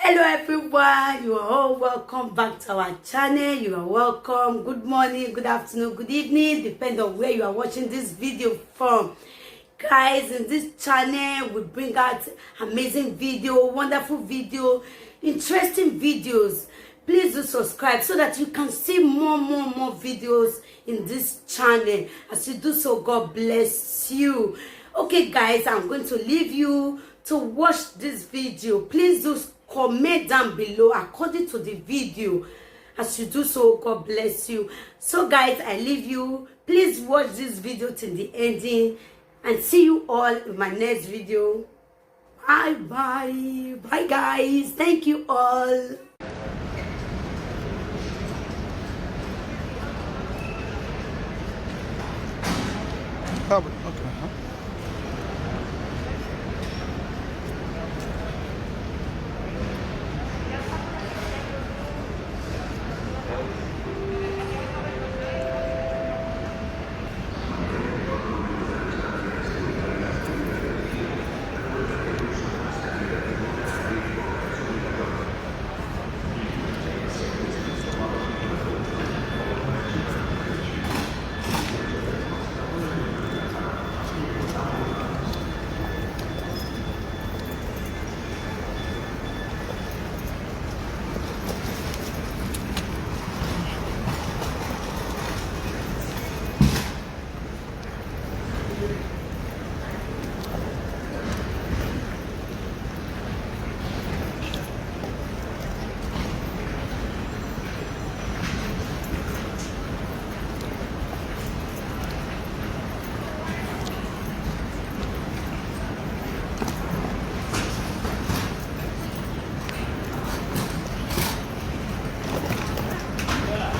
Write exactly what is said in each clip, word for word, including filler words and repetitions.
Hello everyone, you are all welcome back to our channel. You are welcome. Good morning, good afternoon, good evening, depend on where you are watching this video from. Guys, in this channel we bring out amazing video, wonderful video, interesting videos. Please do subscribe so that you can see more, more, more videos in this channel. As you do so, God bless you. Okay guys, I'm going to leave you to watch this video. Please do comment down below according to the video. As you do so, God bless you. So guys, I leave you. Please watch this video till the ending, and see you all in my next video. Bye bye. Bye guys. Thank you all.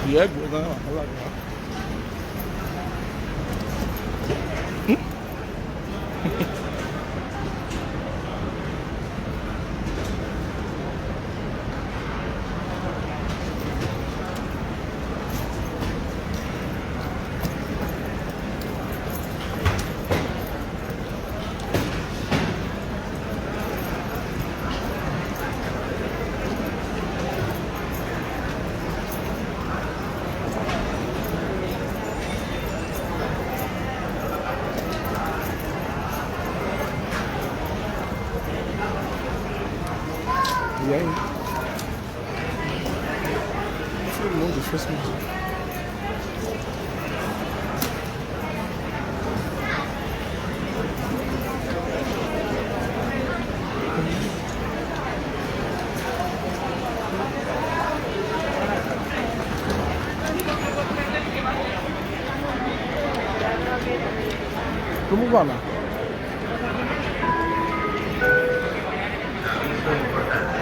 E aí? Todo mundo fez música. Como vai lá? Importante.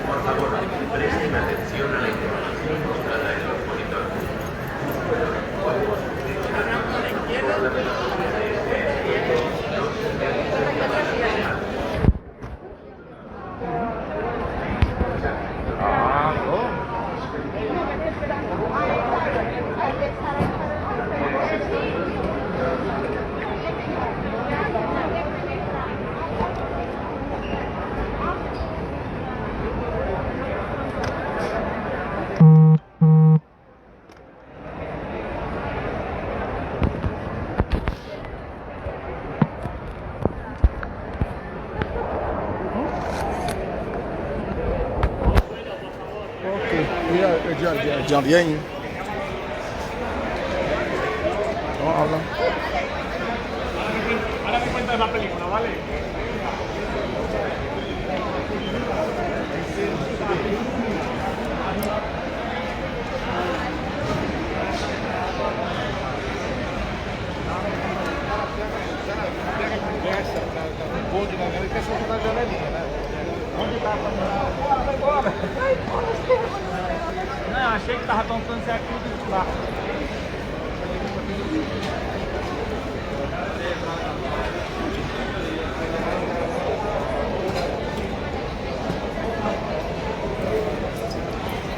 Por favor, presten atención a la información mostrada en los monitores. Ok, mira, ya, ya, ya, bien. Vamos a hablar. Ahora me cuentas la película, ¿vale? Não, achei que tava tão cansado aqui do barco.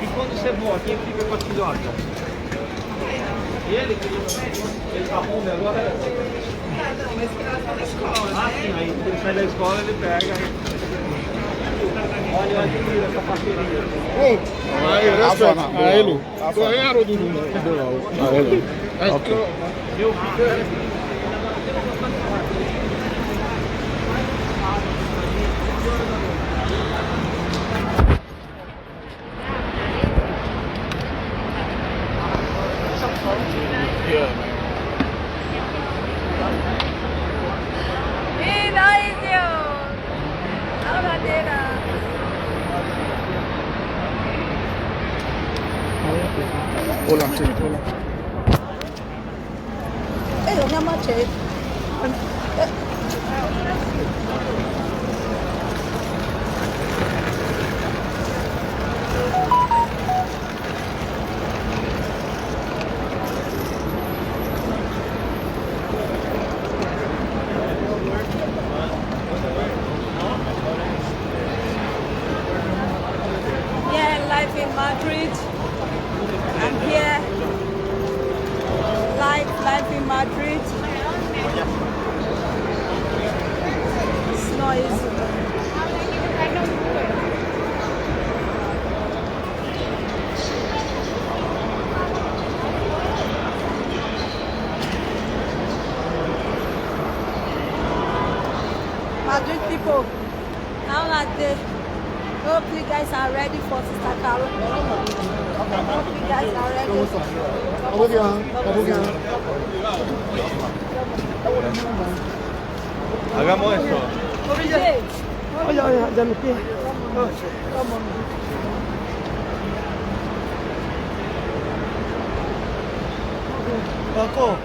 E quando você voa, quem fica com a filhota? Ele? Ele tá bom, né? Agora? Ah, não, mas que elas vão na escola, ah, né? Sim, aí quando ele sai da escola, ele pega. Hey, respect. Ah, hello. So, here I do. Ah, hello. Okay. Hola, sí, hola. Eh, no me mache. Yeah, life in Madrid. I'm here. Life, life in Madrid. It's not easy. Madrid people, how are they? Hope you guys are ready for Sister Carol. Hope you guys are ready. Hagamos eso. Oye, oye, ya me pide. Come on. Paco.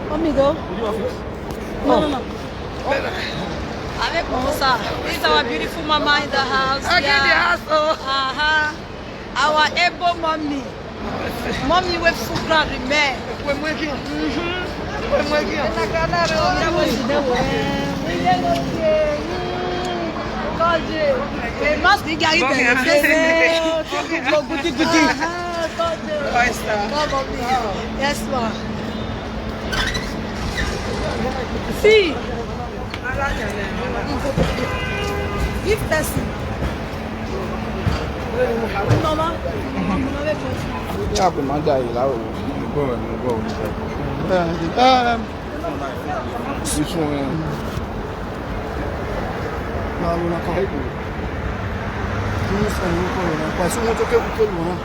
Mommy, go. No, no, no. Avec mon ça. This is our beautiful mama in the house. Again, the house, oh. Uh-huh. Our able mommy. Mommy wey full ground remain. Mm-hmm. Must be getting there. Oyster. Yes, ma. See. Give person. Mama. Ní àpò máa ń dà yìí láwọ̀. Mo gbọ́, mo gbọ́, mo gbọ́. Ẹ, ẹ, sísun ẹ. Máa ro nàkà. Kí ló sọ ní kọ́ lọ́nà? Pàṣẹ wọn tó kéwù kéwù wọn.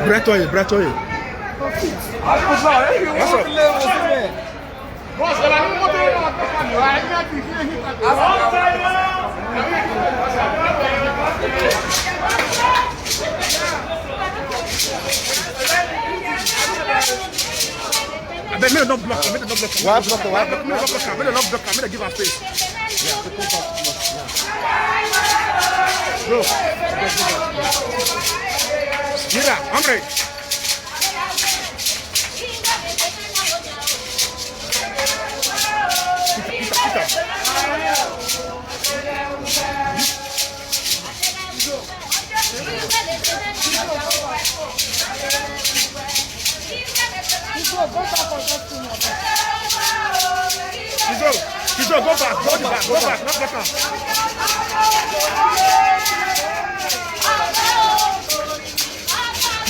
Breton, Breton. What's up? Abeg, make dem no block am, make dem no block am. Why block am? Why block am? Make dem no block am, make dem no block am, make dem give am space. Bro. Mira, hombre. Kizo, Kizo, go back, go back, go back, no block am.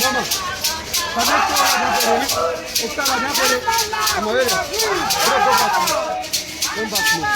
Mama, come on, come on, come on. Come on, come on. Come on, come on. Come back, no.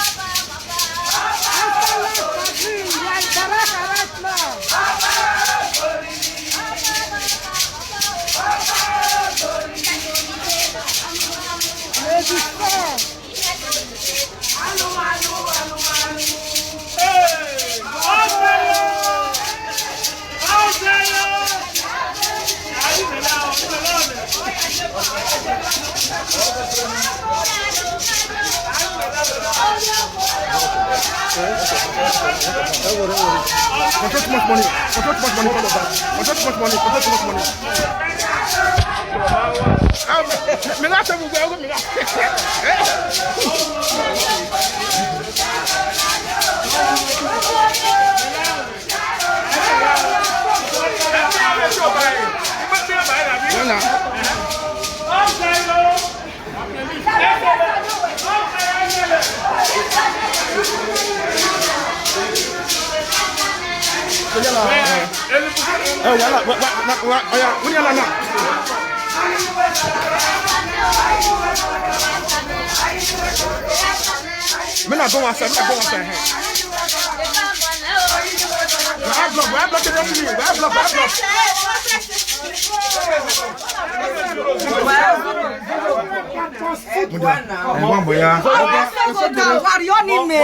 Control too much money. Control too much money. Control too much money. Control too much money. Um, me, me not tell you where me not. Eh, wala, wa, wa, wa, wa, oya, wani yala na? Me na go outside, me na go outside, eh. We have block, we have block, we have block, we have block. One boy, yeah. Warrior ni me.